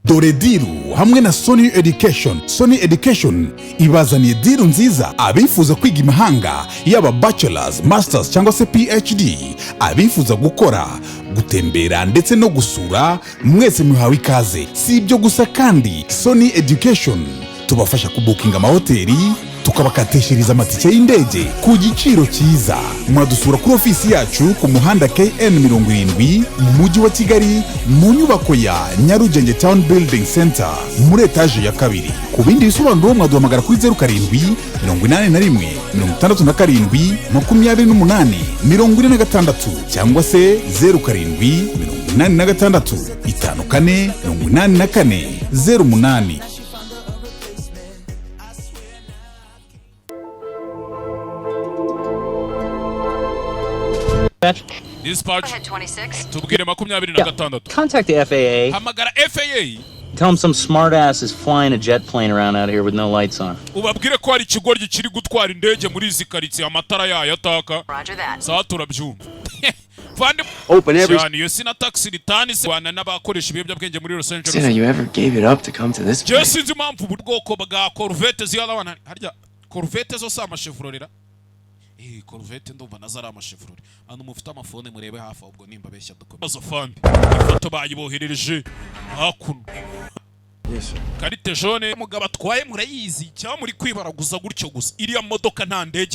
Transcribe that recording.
Dore deal hamwe na Sony Education. Sony Education ibazaniye deal nziza. Abifuza kwiga imahanga, yaba bachelors, masters cyangwa se PhD, abifuza gukora, gutembera ndetse no gusura, mwese muhawe ikaze. Si ibyo gusa kandi, Sony Education tubafasha kubookinga amahoteli, tukabakatishiriza amatike y'indege ku giciro cyiza. Mwadusura kuri ofisi yacu ku muhanda KN 70 mu Mujyi wa Kigali, mu nyubako ya Nyarugenge Town Building Center, muri etaje ya kabiri. Ku bindi bisobanuro mwaduhamagara kuri 0781 67 28 46 cyangwa se 0786 54 84 08. Dispatch. Ahead, 26. Tubwire 26. Contact the FAA. Hamagara FAA. Tell them some smartass is flying a jet plane around out here with no lights on. Ubabwire ko hari ikigoryi kiri gutwara indege muri izi karitsiye amatara yayo ataka. Roger that. Sawa, turabyumva. Vandi Open every cyane iyo sina taxi ritani rwana n'abakoresha ibiyobyabwenge muri Los Sina, Angeles. you ever gave it up to come to this Jewe place? sinzi impamvu ubu bwoko bwa Corvette ziyabana harya. Corvette zo si amaChevrolet ra? Corvette ndumva nazo ari amaChevrolet. Hano mufite amafone murebe hafi ahubwo nimba beshya dukomeze. Fandi ifoto bayiboherereje hakuno. Carte jaune mugabo atwaye murayizi cyangwa muri kwibaraguza gutyo gusa? Iriya modoka nta ndege.